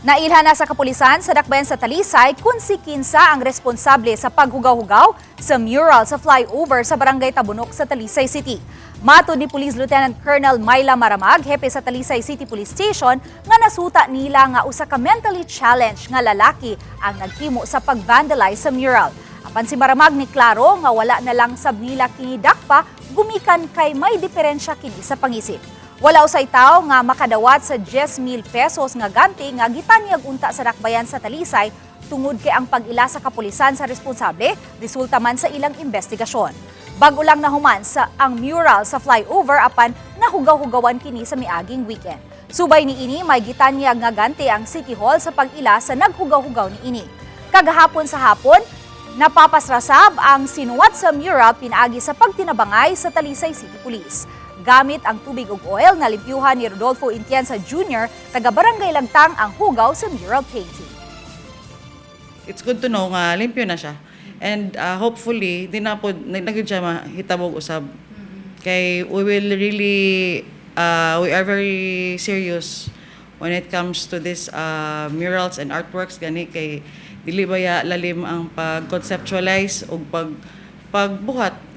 Nailhan na sa kapulisan sa dakbayan sa Talisay kung si kinsa ang responsable sa paghugaw-hugaw sa mural sa flyover sa Barangay Tabunok sa Talisay City. Matod ni Police Lieutenant Colonel Myla Maramag, hepe sa Talisay City Police Station, nga nasuta nila nga usa ka mentally challenged nga lalaki ang naghimo sa pag-vandalize sa mural. Apan si Maramag ni klaro nga wala na lang sab nila kini dakpa gumikan kay may diferensya kini sa pangisip. Wala usay tawo nga makadawat sa 10,000 pesos nga ganti nga gitanyag unta sa dakbayan sa Talisay tungod kay ang pag-ila sa kapulisan sa responsable resulta man sa ilang investigasyon. Bag-o lang nahuman sa ang mural sa flyover apan nahugaw-hugawan kini sa miaging weekend. Subay ni ini, may gitanyag nga ganti ang City Hall sa pag-ila sa naghugaw-hugaw ni ini. Kagahapon sa hapon, napapasrasab ang sinuwat sa mural pinaagi sa pagtinabangay sa Talisay City Police. Gamit ang tubig ug oil, nalimpyuhan ni Rodolfo Intienza Jr., taga Barangay Lagtang, ang hugaw sa mural painting. It's good to know nga limpyo na siya. And hopefully, di na po, na gyud siya mahitabog usab. Kay we will really, we are very serious when it comes to this murals and artworks gani kay dili baya lalim ang pag-conceptualize o pagbuhat.